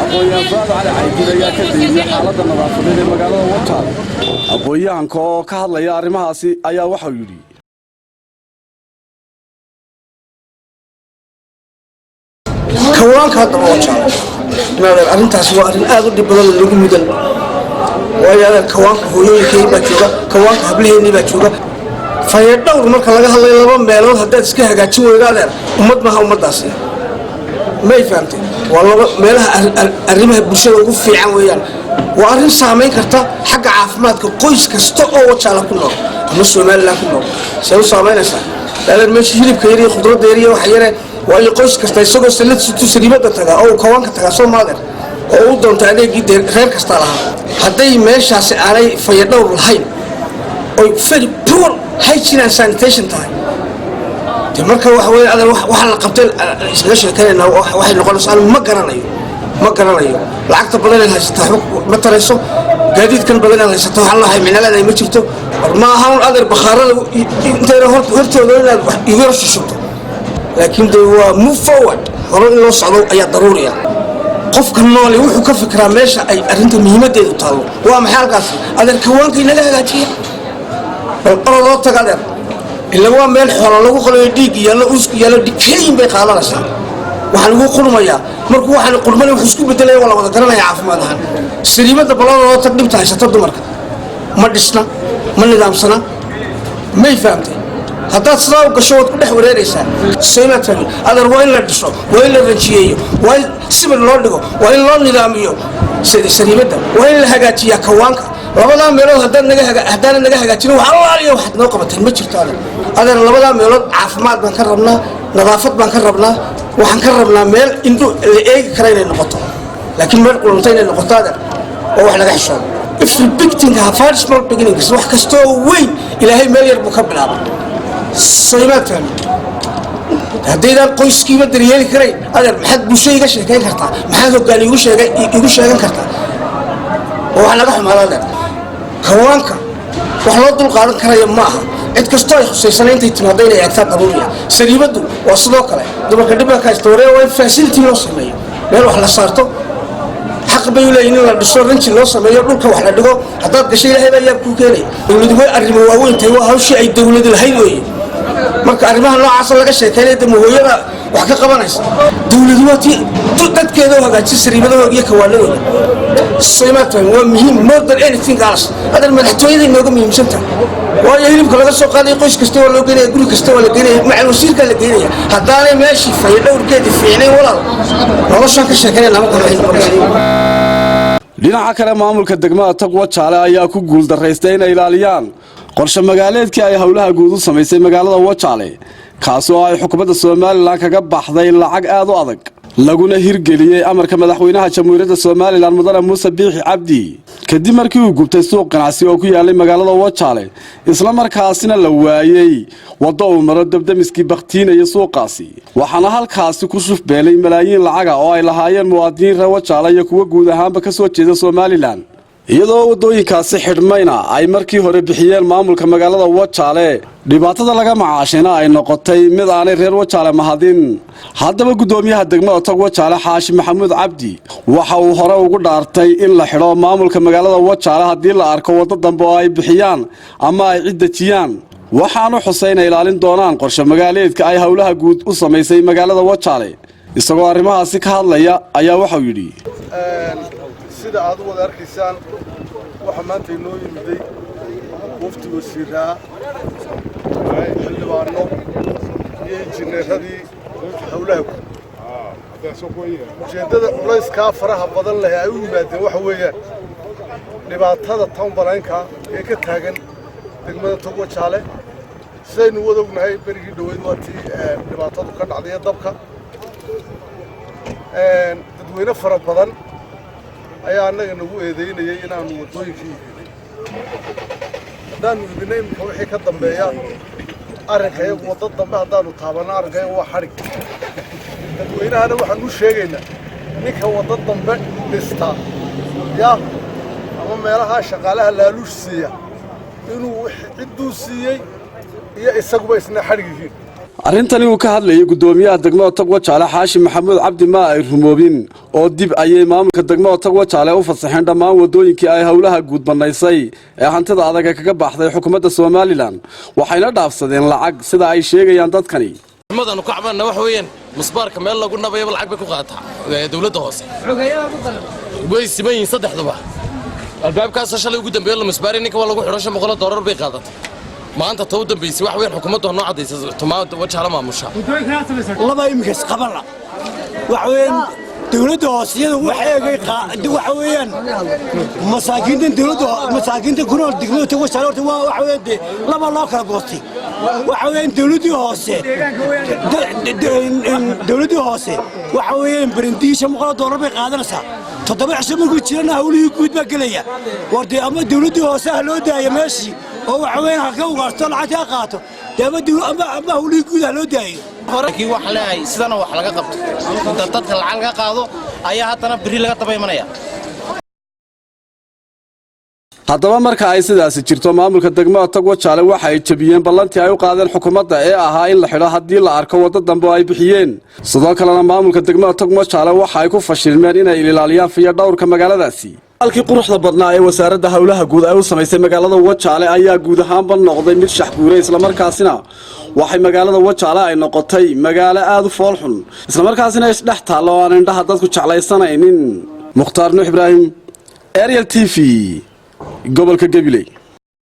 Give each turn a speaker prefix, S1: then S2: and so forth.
S1: Aqoon-yahan Fuaad Cali Caydiid ayaa ka dayriyey xaaladda nadaafadeed ee magaalada Wajaale. Aqoon-yahanka oo ka hadlaya arrimahaasi ayaa waxau yidhi:
S2: Kawaanka hadda Wajaale, maadan arrintaasi waa arrin aad u dhib badan oo lagu mudan, waayo adeer, kawaanka hooyooyinkay baa jooga, kawaanka hablaheennii baa jooga. Fayadhowr marka laga hadlayo, laba meelood haddaad iska hagaajin weydo, adeer, ummad maaha ummaddaasi. May fahamtay? Waa laba meelaha arrimaha bulshada ugu fiican weeyaan. Waa arrin saamayn karta xagga caafimaadka qoys kasta oo Wajaala ku nool ama Somaliland ku nool. See u saamaynaysaa, adeer? Meesha hilibka yar iyo khudradda yar iyo waxa yare, waayo qoys kasta isagoo sallad situu sariibada tagaa oo uu kawaanka tagaa, soo maadeer, oo u doonta adeegii dee reer kastaa lahaa. Hadday meeshaasi aanay fayadhowr lahayn oy very poor hygiene and sanitation tahay, de marka waxa weeye, adeer, waxa la qabtay iskaga sheekanaynaa waxay noqonaysaa anigu ma garanayo, ma garanayo. Lacagta badan inaad haysata waxba ma tarayso, gaadiidkan badan inaad haysato waxaan lahay micnaleedahay ma jirto. War ma aha un, adeer, bakhaarada intayna hortooda inaad wax igu yar shushubto, laakiin de waa move forward, hore in loo socdo ayaa daruuri ah. Qofka noole wuxuu ka fikiraa meesha ay arrinta muhiimadeedu taallo. Waa maxay halkaasi, adeer? Kawaanka inaga hagaajiya. Bal orodoo taga, adeer, ila waa meel xoola lagu qalayo, dhiig yaallo, usk yaallo, dhikeyin bay qaadanaysaa. Waxaan ugu qurmayaa markuu waxaan qurmanay wuxuu isku bedelaya, waa la wada garanaya caafimaad ahaan. Sariibada baladoo tag, dhibta haysata dumarka, ma dhisna, ma nidaamsana. May fahamtay? Haddaad sidaa u gasho waad ku dhex wareeraysaa. Soomaad fahmin, adeer? Waa in la dhiso, waa in la ranjiyeeyo, waa in sibir loo dhigo, waa in loo nidaamiyo sariibadda, waa in la hagaajiyaa kawaanka. Labadaa meelood haddaad naga haddaanad naga hagaajinin, wax allaaliya waxaad noo qabateen ma jirto, adeer. Adeer, labadaa meelood caafimaad baan ka rabnaa, nadaafad baan ka rabnaa. Waxaan ka rabnaa meel indhu la eegi kara inay noqoto, laakiin meel qulunta inay noqoto, adeer, oo wax laga xishoodo. Every big thing have very small beginnings. Wax kastoo weyn Ilaahay meel yar buu ka bilaabay. Soomaad fahmin? Haddaydaan qoyskiiba daryeeli karayn, adeer, maxaad bulsho iga sheekayn kartaa? Maxaad hoggaan igu sheega igu sheegan kartaa? Oo wax laga xumaada, adeer. Kawaanka wax loo dul qaadan karaya ma aha. Cid kastoo ay khusaysana intay timaado inay eegtaa daruuriya. Sariibaddu waa sidoo kale, dumarka dhibka ka haysta. Waree, waa in facility loo sameeyo, meel wax la saarto. Xaq bay u leeyihin in la dhiso, ranji loo sameeyo, dhulka wax la dhigo. Haddaad gasho, Ilaahay baa yaab kuu keenaya. Dowladu way arrimo waaweyn tahay, waa hawshii ay dowladu lahayd weeye. Marka arrimaha noocaasa laga sheekeynaya, de mahooyada wax ka qabanaysa dowladu waa tii dadkeeda u hagaajisa sariibadahooda iyo kawaanadooda. Soomaad fahmin? Waa muhiim more than anything else, adeer. Madaxtooyada inooga muhiimsan tahay, waayo hilibka laga soo qaaday qoys kasta waa loo geenaya, guri kasta waa la geenaya, macal wasiirkaa la geenaya. Haddaanay meeshii fayadhowrkeedii fiicnayn, walaal, noloshaan ka sheekeynaya marka waxay noqonaysaa.
S1: Dhinaca kale, maamulka degmada Togwajaale ayaa ku guuldaraystay inay ilaaliyaan qorshe magaaleedkii ay howlaha guud u samaysay magaalada Wajaale, kaasi oo ay xukuumadda Somaliland kaga baxday lacag aad u adag, laguna hirgeliyey amarka madaxweynaha Jamhuuriyadda Somaliland, Mudane Muuse Biixi Cabdi, kadib markii uu gubtay suuq ganacsi oo ku yaalay magaalada Wajaale, isla markaasina la waayey waddo uu maro dabdamiskii bakhtiinaya suuqaasi. Waxaana halkaasi ku shufbeelay malaayiin lacaga oo ay lahaayeen muwaadiniin reer Wajaale iyo kuwo guud ahaanba ka soo jeeda Somaliland, iyadoo waddooyinkaasi xidhmayna ay markii hore bixiyeen maamulka magaalada Wajaale. Dhibaatada laga macaashayna ay noqotay mid aanay reer Wajaale mahadin. Haddaba guddoomiyaha degmada Tog Wajaale, Xaashi Maxamuud Cabdi, waxa uu hore ugu dhaartay in la xidho maamulka magaalada Wajaale haddii la arko waddo dambe oo ay bixiyaan ama ay cid dejiyaan. Waxaanu xusay inay ilaalin doonaan qorshe magaaleedka ay howlaha guud u samaysay magaalada Wajaale. Isagoo arrimahaasi ka hadlaya ayaa waxau yidhi:
S3: Sida aad u wada arkaysaan, waxaa maanta inoo yimiday wafdi wasiiraa, xildhibaano iyo injineeradii howlaha guud. Ujeeddada culayskaa faraha badan leh ay u yimaadeen waxa weeyaan dhibaatada town planning-ka ee ka taagan degmada Togwajaale. Sidaynu wada ognahay, berigii dhoweyd waa tii dhibaatadu ka dhacday dabka. Dadweyne fara badan ayaa annaga nagu eedeynayay inaanu waddooyinka iibinay. Haddaanu iibinay, iminka wixii ka dambeeya arrinka iyagu, waddo dambe haddaanu taabanno, arrinka iyagu waa xadhig. Dadweynahana waxaan u sheegaynaa, ninka waddo dambe dhista ya ama meelaha shaqaalaha laaluush siiya, inuu cidduu siiyey iyo isaguba isna xadhig yihiin.
S1: Arrintani uu ka hadlayay guddoomiyaha degmada Togwajaale, Xaashi Maxamuud Cabdi, ma ay rumoobin oo dib ayay maamulka degmada Togwajaale u fasaxeen dhammaan wadooyinkii ay howlaha guud bannaysay ee hantida adag ee kaga baxday xukuumadda Somaliland, waxayna dhaafsadeen lacag, sida ay sheegayaan dadkani.
S4: Madanu ka cabanna waxa weeyaan musbaarka meel lagu nabayaba lacag bay ku qaadataa dowladda hoose. Way siman yihiin saddexduba. Albaabkaasoo shalay ugu dambeeya la musbaari ninka waa lagu xidho, $500 bay qaadatay. Maanta ta u dambaysay wax weyn xukuumaddu noo caddaysa Wajaale maamusha.
S5: Laba iminka isqabala waxa weeyaan dowladda hoose iyada wax eegay waxa weeyaan masaakiintan dowladda, masaakiinta ku nool degmada Togwajaale horta waa waxa weeyaan dee laba loo kala goostay. Waxa weeyaan dowladdii hoose waxa weeyaan barindii $500 bay qaadanaysaa. 7 cisho markuu jirana hawlihii guud baa gelaya. War dee ama dowladdii hoose ha loo daayo meeshii oo waxa weeyaan ha ka ugaarto, lacagta ha qaato dee, ama hawlihii guud ha loo daayo.
S6: Laakiin waxaan leeyahay sidana wax laga qabto. Inta dadka lacag laga qaado ayaa haddana beri laga daba imanaya.
S1: Haddaba marka ay sidaasi jirto, maamulka degmada Togwajaale waxa ay jebiyeen ballantii ay u qaadeen xukuumadda ee ahaa in la xidho haddii la arko waddo dambe oo ay bixiyeen. Sidoo kalena maamulka degmada Togwajaale waxa ay ku fashilmeen inay ilaaliyaan fiyo dhowrka magaaladaasi. Halkii quruxda badnaa ee wasaaradda howlaha guud ay u samaysay magaalada Wajaale ayaa guud ahaanba noqday mid shaxguuray, islamarkaasina waxay magaalada Wajaale ay noqotay magaalo aada u foolxun, islamarkaasina isdhex taalla oo aan indhaha dadku jeclaysanaynin. Mukhtaar Nuux Ibraahim, Ariel TV, gobolka Gabiley.